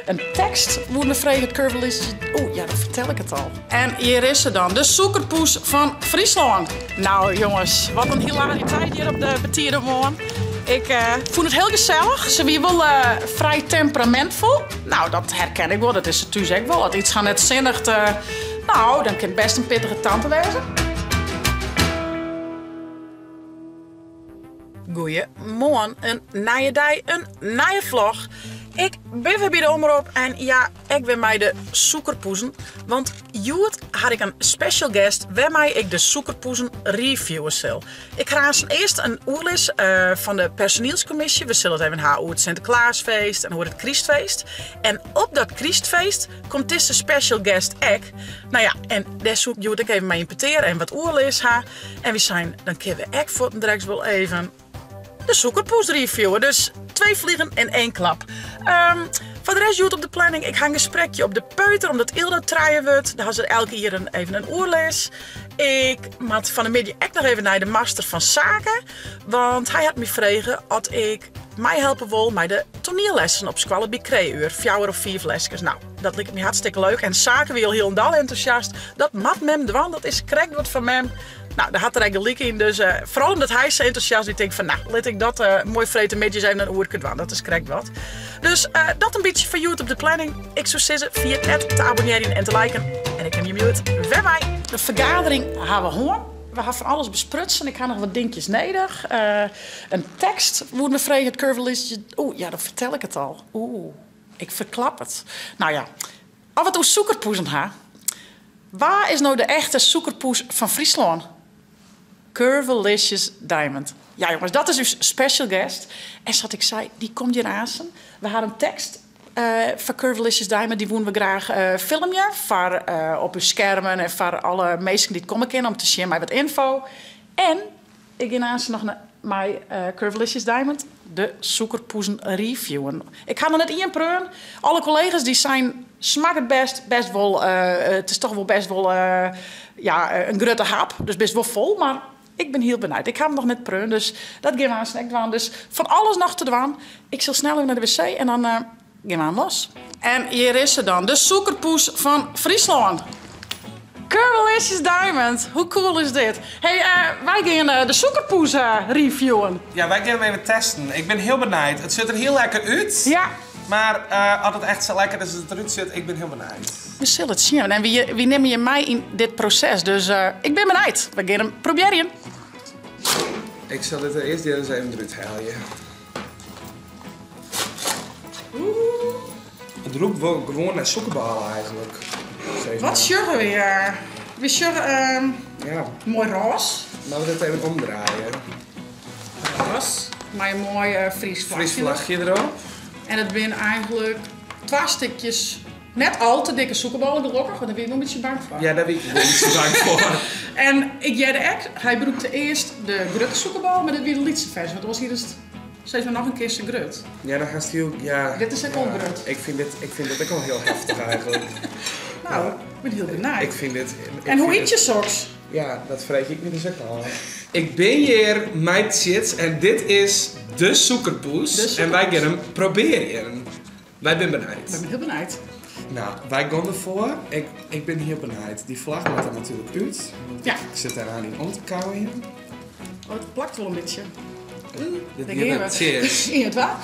In tekst woene we frege it Curvilicious. Oeh, ja, dan fertel ik it al. En hjir is se dan, de sûkerpoes fan Fryslân. Nou jonges, wat in hilariteit hjir op de betide moarn. Ik uh, fûn it hiel gesellich. Se wie wol uh, frij temperamentfol. Nou, dat herken ik wol, dat is se thús ek wol. As iets har net sinnicht, uh, nou, dan kin it best in pittige tante wêze. Goeiemoarn, in nije dei, in nije vlog. Ik bin wer by de Omrop en ja, ek wer mei de sûkerpoezen. Want hjoed ha ik in special guest wêrmei ik de sûkerpoezen reviewe sil. Ik ha aanst earst in oerlis uh, fan de personielskommisje. We sille it even ha oer it Sinteklaasfeest en oer it krystfeest. En op dat krystfeest komt dizze special guest ek. Nou ja, en dêr soe ik hjoed ek even mei yn petear en wat oerlis ha. En wy seinen, dan kinne we ek fuortendreks wol even de sûkerpoes reviewen. Dus twee vliegen in één klap. Um, foar de rest hjoed op de planning, ik ha in gesprekje op de peuter, omdat Ilda trije wurdt. Daar ha se elke jier in, even in oerlis. Ik moat fan 'e middei ek noch even nei de master fan saken, want hy hat my frege oft ik meihelpe wol mei de toaniellessen op skoalle by Kreeuur. Fjouwer of fiif leskes. Nou, dat liket my hartstikke leuk. En Sake wie al hielendal entûsjast. Dat moat mem dwaan, dat is krekt wat foar mem. Nou, dêr hat er ek gelyk yn. Dus uh, foaral omdat hy sa entûsjast wie, tink ik fan, nou, lit ik dat uh, moai freedtemiddeis even in oerke dwaan. Dat is krekt wat. Dus uh, dat in bytsje foar hjoed op de planning. Ik soe sizze, ferjit net te abonnearjen en te liken. En ik nim jim hjoed wer mei. De fergadering ha we hân. We ha fan alles besprutsen. Ik ha noch wat dinkjes nedich. Uh, in tekst woene we frege, it Curvilicious. Oeh, ja, dan fertel ik it al. Oeh, ik ferklap it. Nou ja, as we it oer sûkerpoezen ha. Wa is no de echte sûkerpoes fan Fryslân? Curvilicious Diamond. Ja jonges, dat is ús special guest. En sa't ik sei, dy komt hjir aansen. We ha in tekst uh, foar Curvilicious Diamond, dy woene we graach uh, filmje foar uh, op ús skermen en foar alle minsken dy't komme kinne om te sjen mei wat ynfo. En ik gean aansen noch mei Curvilicious Diamond de sûkerpoezen reviewen. Ik ha noch net ien preaun. Alle kollega's dy seinen smakket best, best wol, it is toch wol best wol ja, in grutte hap, dus bist wol fol, mar ik bin hiel benijd. Ik ha him noch net preaun, dus dat gean we aansen ek dwaan. Dus fan alles noch te dwaan. Ik sil snel even nei de wc en dan gean we aan los. En hjir is se dan, de sûkerpoes fan Fryslân. Curvilicious Diamond, hoe cool is dit? Hey, uh, wy gean uh, de sûkerpoes uh, reviewen. Ja, wy gean him even testen. Ik bin hiel benijd. It sjocht der hiel lekker út. Ja. Mar uh, as it echt sa lekker is as it derút sjocht, ik bin hiel benijd. We sille it sjen. En wy, wy nimme je mei yn dit proses. Dus uh, ik bin benijd. We gean him probearjen. Ik sil dit er earst ris even derút helje. It rûkt wol gewoan nei sûkerbôle eigentlik. Wat sjogge we hjir? We sjogge um, ja. moai rôs. Moatte we dit even omdraaie. Rôs, mei in moai uh, Fries flachje. Fries flachje derop. En it binne eigentlik twa stikjes net al te dikke sûkerbôle gelokkich, want dêr wie ik wol in bytsje bang foar. Ja, dêr wie ik wol in bytsje bang foar. En ik hearde ek, hy brûkte earst de grutte sûkerbôle, mar dit wie de lytse ferzje, want oars hie er Sis mar noch in kear sa grut. Ja, dan hast hiel, ja. Dit is ek al grut. Ik fyn dit, ik fyn dit ek al hiel heftich eigentlik. Nou, ik bin hiel benijd. Ik fyn dit. En hoe yt je soks? Ja, dat freegje ik my dus ek ôf. Ik bin hjir mei Tsjits en dit is de sûkerpoes. En wy gean him probearjen. Wy binne benijd. Wy binne hiel benijd. Nou, wy gean derfoar. Ik, ik bin hiel benijd. Dy flach moat der natuerlik út. Want ja. ik sit dêr aan yn om te kauwen. Oh, it plakt wol in bytsje. Dit Dêr giet gean we. Cheers. Ien, twa.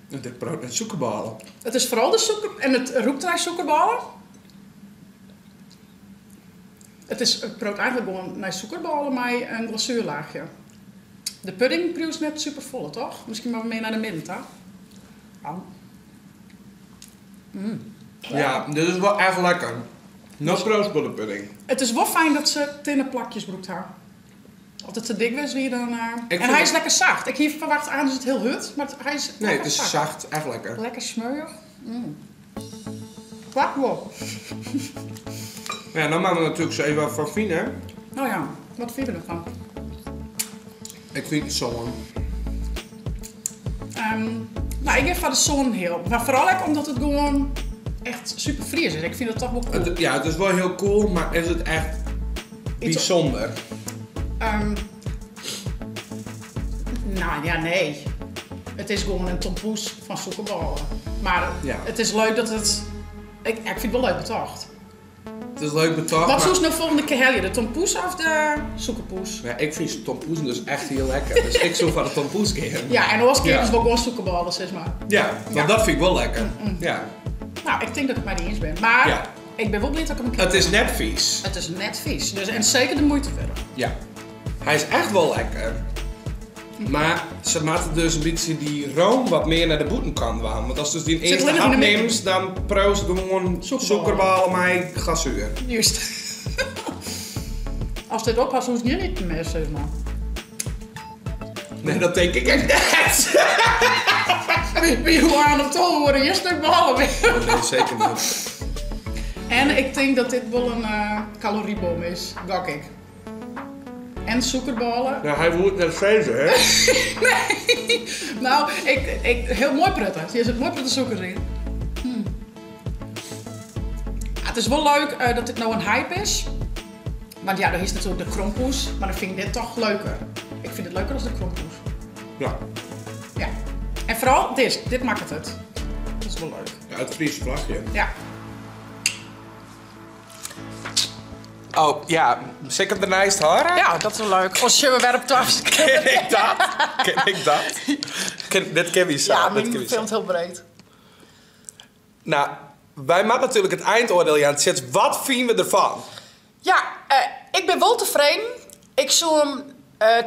Dit priuwt nei sûkerbôle. It is foaral de sûker en it rûkt nei sûkerbôle. It is, it priuwt eigentlik gewoan nei sûkerbôle mei in glazuerlaachje. De pudding priuwst net super folle, toch? Miskien moatte we mear nei de midden ta. Au. Mm. Ja, dit is wol echt lekker. No priuwst wol de pudding. It is wol fijn dat se tinne plakjes brûkt ha. As it te dik west wie, dan. Ik En fyn hy is it- lekker sacht. Ik hie ferwachte, ah, is it hiel hurd, mar hy is Nee, lekker it is sacht. sacht, echt lekker. Lekker smeuïch. Mm. Plakt wol. Ja, no moatte we natuerlik se even wat fan fine. No ja, wat fine we derfan? Ik fyn it sân. No, ik gean foar de sân heal. Mar foaral ek omdat it gewoan echt super Fries is. Ik fyn dat toch wol cool. Ja, it is wol hiel cool, mar is it echt. Bysûnder. Nou ja, nee. It is gewoan in tompoes fan sûkerbôle. Mar Ja. it is leuk dat it. Ik, ik fyn it wol leuk betocht. It is leuk betocht. Wat mar- soest no folgjende kear helje? De tompoes of de sûkerpoes? Ja, ik fyn tompoezen dus echt hiel lekker. Dus ik soe foar de tompoes gean. Ja, en oars keapest Ja. wol gewoan sûkerbôle, sis mar. Ja, want Ja. dat fyn ik wol lekker. Ja. Nou, ik tink dat ik it mei dy iens bin. Mar Ja. ik bin wol bliid dat ik him keapje. It is net fys. It is net fys. Dus, en seker de muoite wurdich. Ja. Hy is echt wol lekker. Mar se moatte dus in bytsje dy room wat mear nei de bûtenkant dwaan. Want ast dus dyn Sit earste allinnich hap yn de midden. nimst, dan priuwst gewoan Sûkerbôle. sûkerbôle mei glazuer. Juist. Ast dit op hast, hoechst gjin iten mear, sis mar. Nee, dat tink ik ek net. Wie hoe aan op 12 oere gjin stik bôle mear. Nee, seker net. En ik tink dat dit wol in kalorybom is, gok ik. En sûkerbôle. Ja, hy woe it net sizze, hè? Nee. Nou, ik, ik, hiel moai prutte. Hjir sit moai protte sûkers yn. It is wol leuk dat dit no in hype is. Want ja, do hiest natuerlik de krompoes, mar dan fyn ik dit toch leuker. Ik fyn it leuker as de krompoes. Ja. Ja. En foaral dit, dit makket it. Dat is wol leuk. Ja, it Fryske flachje. Ja. Oh, ja. Sil ik him derneist hâlde? Ja, dat is wol leuk. Oars sjogge we wer op twa Kin ik dat? Kin ik dat? Kin, dit kin wy sa. Ja, dit myn kin wy sa. filmt hiel breed. Nou, wy moatte natuerlik it eindoardiel jaan. Tsjits, wat fine we derfan? Ja, ik bin wol tefreden. Ik soe him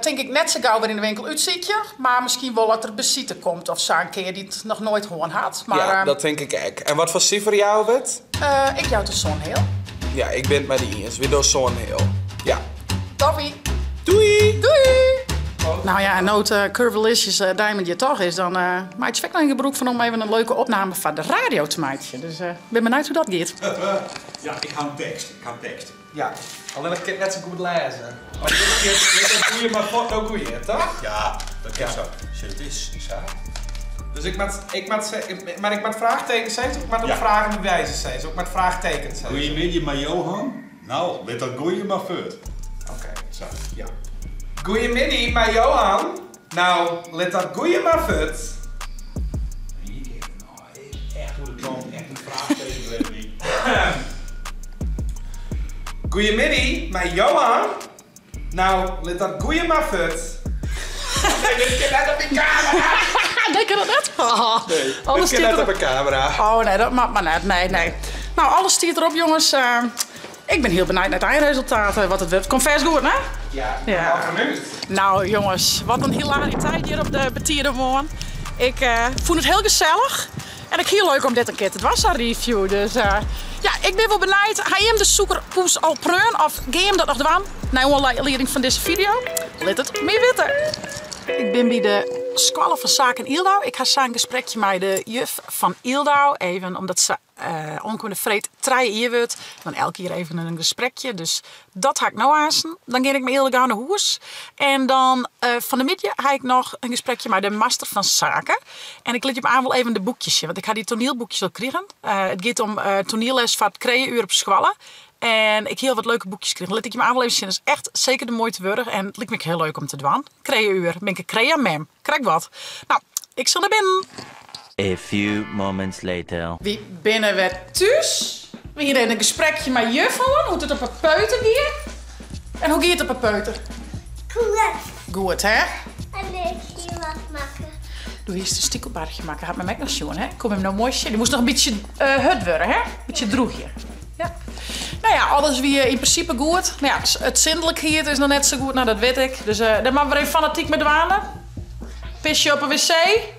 tink ik net sa gau wer yn de winkel útsykje. Mar miskien wol as der besite komt of sa in kear dy't noch noait hân hat. Mar, Ja, dat tink ik ek. En wat foar sifer jouwe we it? Ik jou it in sânheal. Ja, ik bin it mei dy iens. Wy dogge sânheal. Ja. Toffie. Doei! Doei! Nou ja, en no't Curvilicious Diamond hjir toch is, dan meitsje we ek noch in gebrûk fan om even in leuke opname foar de radio te meitsjen. Dus ik bin benijd hoe't dat giet. Ja, ik ha in tekst. Ik ha in tekst. Ja, allinnich kin ik net sa goed lêze. Mar dit kin lit dat goeie mar fuort no goeie, toch? Ja, dat kin Ja. sa. Sjoch, it is sa. Dus ik moat, ik moat, mar ik moat fraachtekens sizze of ik moat op Ja. fragende wijze sizze? Of ik moat fraachtekens sizze? Goeiemiddei mei Johan. Nou, lit dat goeie mar fuort. Oké. Sa. Ja. Goeiemiddei mei Johan. Nou, lit dat goeie mar fuort. Hier kin ik no echt oer de kant, echt in fraachteken bringe my. Goeiemiddei mei Johan. Nou, lit dat goeie mar fuort. Nee, dit kin net op de kamera. Nee, kin dat net? Nee, Alles dit kin net stiet op de kamera. Oh nee, dat moat mar net. Nee, nee. Nou, alles stiet derop, jonges. Ik bin hiel benijd nei it einresultaat, wat it wurdt. Komt fêst goed, hè? Ja, Ja. absolút. Nou, jonges, wat in hilariteit hjir op de betide moarn. Ik fûn it hiel gesellich en ek hiel leuk om dit in kear te dwaan, sa'n review. Dus ja, ik bin wol benijd. Ha jim de sûkerpoes al preaun of gean jim dat noch dwaan nei oanlieding fan dizze video? Lit it my witte. Ik bin by de Skoalle fan Saken Yldau. Ik ha sa in gesprekje mei de juf fan Yldau. Even omdat se oankommende freed 3 jier wurdt. Dan elk jier even in gesprekje. Dus dat ha ik no aansten. Dan gean ik mei Yldau gau nei hûs. En dan fan de middei ha ik noch in gesprekje mei de master fan saken. En ik lit jim aanst wol even de boekjes sjen. Want ik ha dy toanielboekjes al krigen. It giet om toanielles foar it kreauur op skoalle. En ik hie al wat leuke boekjes krigen. Lit ik jim aanst wol even sjen. Dat is echt seker de muoite wurdich. En it liket my ek hiel leuk om te dwaan. Kreauur. Bin ik in krea-mem. Krekt wat. Nou, ik sil nei binnen. A few moments later. Wy binne wer thús. We hiene even in gesprekje mei juf hân, hoe't it op 'e peuter gie. En hoe gie it op 'e peuter? Goed. Goed, hè? En ik hie wat makke. Do hiest in stikelbarchje makke, hat mem ek noch sjoen, hè? Kom him no moai sjen. Dy moast noch in bytsje hurd wurde, hè? Bytsje droegje. Ja. Nou ja, alles wie yn prinsipe goed. Mar ja, it sindelikheid is noch net sa goed, nou dat wit ik. Dus dêr moatte we wer even fanatyk mei dwaande. Pisje op 'e wc.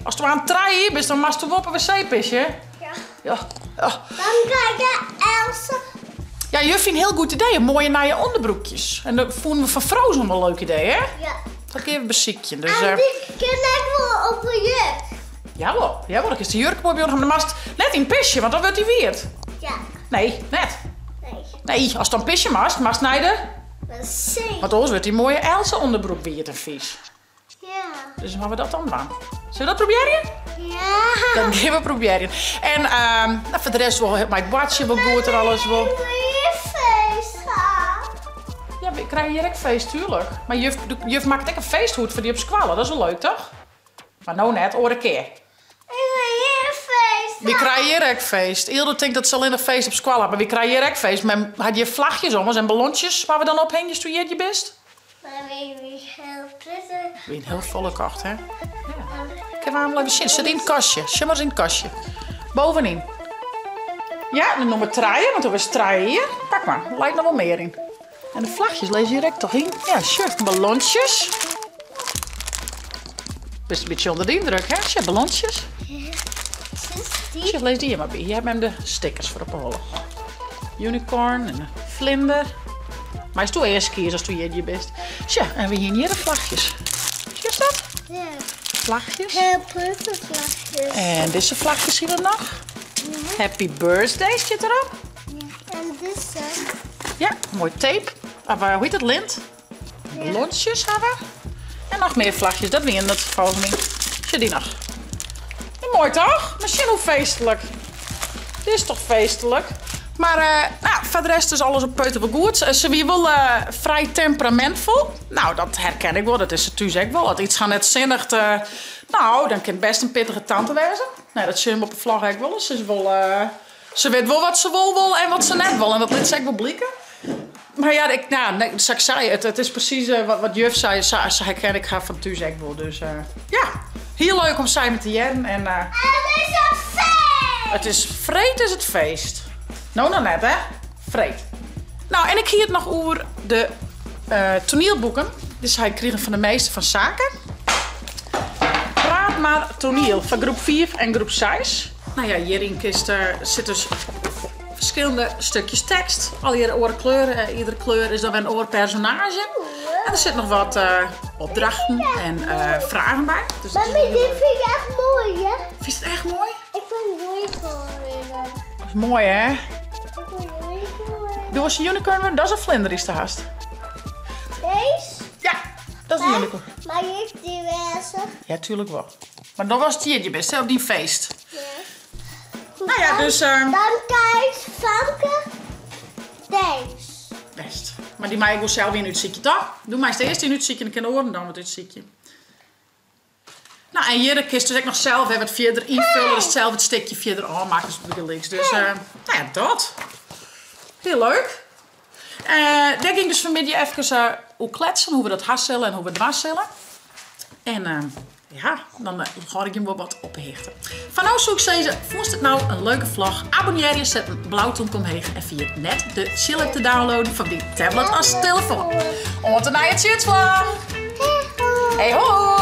Ast oan 3 jier bist, dan moatsto wol op 'e wc pisje. Ja. Ja. Ja. Dan krijg je Elsa. Ja, juf fyn in hiel goed idee, mooie nije ûnderbroekjes. En dat fûnen we fan Frozen wol in leuk idee, hè? Ja. Dat kinne we besykjen. Dus, En die kin ek wol op 'e jurk. Jawol, jawol, dan kinst de jurk moai by oan ha, mar dan moatst net yn pisje, want dan wurdt dy wiet. Ja. Nee, net. Nee. Nee, ast dan pisje moatst, moatst nei de Wc. Want oars wurdt dy moaie Elsa ûnderbroek wiet en fys. Ja. Dus moatte we dat dan dwaan. Sille we dat probearjen? Ja. Dat gean we probearjen. En nou, foar de rest wol mei it boartsjen wol goed en alles wol. Wil je feest gaan? Ja, ik krije hjir ek feest, tuerlik. Mar juf, juf makket ek in feesthoed foar dy op skoalle, dat is wol leuk, toch? Mar no net, oare kear. Ik wil hjir feest. Wy krije hjir ek feest. Yldo tinkt dat se allinnich feest op skoalle hat, mar wy krije hjir ek feest. Mem hat hjir flachjes ommers en ballontsjes waar we dan ophingje ast jierdei bist. Mar wy wie hiel prettig. Wy hiel folle kocht, hè? Ja. Kinne we hem even sjen? Sit yn it kastje. Sjoch mar ris yn it kastje. Bovenyn. Ja, de nûmer trije, want do wurdst trije jier. Pak mar, der leit noch wol mear yn. En de flachjes lizze hjir ek toch yn? Ja, sjoch, ballontsjes. Bist in bytsje ûnder de yndruk, hè? Sjoch, ballontsjes. Sjoch, lis dy hjir mar by. Hjir hat mem de stickers foar op 'e holle. Unicorn en de vlinder. Meist do earst kieze ast jierdei bist. Sjoch, en we hiene hjir de flachjes. Sjochst dat? Ja. Flachjes. Heel prettig flachjes. En dizze flachjes hier noch. Happy birthday stiet derop. Ja. En dizze. Ja, moai tape. Of hoe hjit it, lint? Ballontsjes ha we. En noch mear flachjes, dat wienen it folgens my. Sjoch dy noch. Moai toch? Mar sjen hoe feestlik. Dit is toch feestlik? Mar nou, foar de rest is alles op Peuter wol goed. Se wie wol frij temperamentfol. Nou, dat herken ik wol, dat is se thús ek wol. As iets har net sinnicht, nou, dan kin it bêst in pittige tante wêze. Nee, dat sjoch je op de vlog ek wol. Se is wol, se wit wol wat se wol wol en wat se net wol. En dat lit se ek wol blike. Mar ja, ik, nou, nee, sa't ik sei, it is presys wat juf sei, sa herken ik har fan thús ek wol. Dus ja, hiel leuk om Sijmen te hearren. En, Het is een feest! It is freed is it feest. No noch net, hè? Freed. Nou, en ik hie it noch oer de toanielboeken. Dizze ha ik krigen fan de meester fan saken. Praat mar toaniel foar groep 5 en groep 6. Nou ja, hjiryn kinst, sit dus ferskillende stukjes tekst. Allegearre oare kleuren. Iedere kleur is dan wer in oar personaazje. En der sit noch wat opdrachten en fragen by. Dus dat is Mami, hiel dit leuk. vind ik echt mooi, hè? Fynst it echt moai? Ik wil unicorn worden. Dat is moai, hè? Ik wil unicorn worden. Do wolst in unicorn wurde? Dat is in vlinder is de hast. Deze? Ja, dat is in unicorn. Mag ik die wezen? Ja, tuurlijk wol. Mar dan wolst jierdei bist, hè, op dyn feest. Ja. Nou ja, dus... Dan kijkt Famke deze. Best. Mar dy mei ik wol sels ien útsykje, toch? Do meist earst ien útsykje en dan kin de oaren dan wat útsykje. Nou, en hjir kinst dus ek noch sels wer wat fierder ynfulle. Dus sels it stikje fierder ôfmakkest bygelyks. Dus, nou ja, dat. Hiel leuk. Dêr gyng ik dus fanmiddei efkes oer kletsen, hoe we dat ha sille en hoe we it dwaan sille. En ja, dan hâld ik jim wol wat op 'e hichte. Foar no soe ik sizze, fûnst it no in leuke vlog? Abonnearje, set in blau tomke omheech en ferjit net de Tsjil-app te downloaden foar dyn tablet as telefoan. Oant de nije Tsjitsvlog! Hey ho!